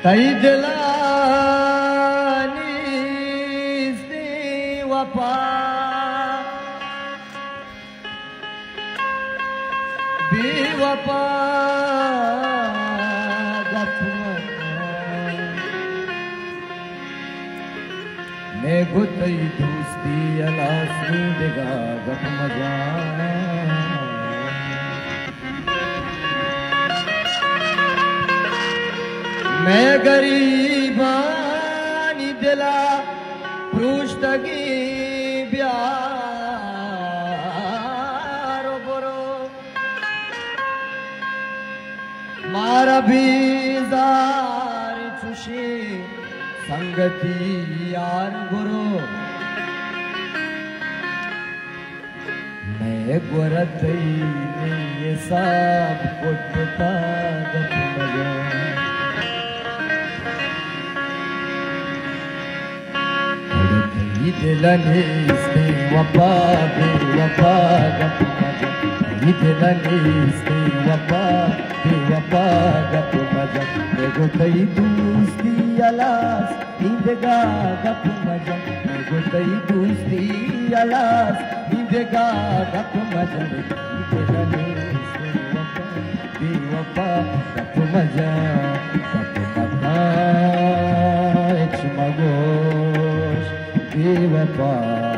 تئی دل ءَ نیست وپا، بے وپا گپ مکن۔ مئے گوں تئی دوستی ءَ ہلاس، نی دگہ گپ مجن۔ مئے گریبانی دل ءَ پروشتگیں بیار ءُ برو۔ مارا بیزار چوشیں سنگتی یار، برو۔ مئے گور ءَ تئی نی حساب کٹتا گپ مجن۔ اڑے تئی دل ءَ نیست وپا، بے وپا گپ مجن۔ تئی دل ءَ نیست وپا، بے وپا گپ مجن۔ مئے گوں تئی دوستی ہلاس، نی دگہ گپ مجن۔ مئے گوں تئی دوستی ہلاس، نی دگہ گپ مجن۔ تئی دل ءَ نیست وپا، بے وپا گپ مجن۔ گپ مکن، ہچ مگوش بے وپا۔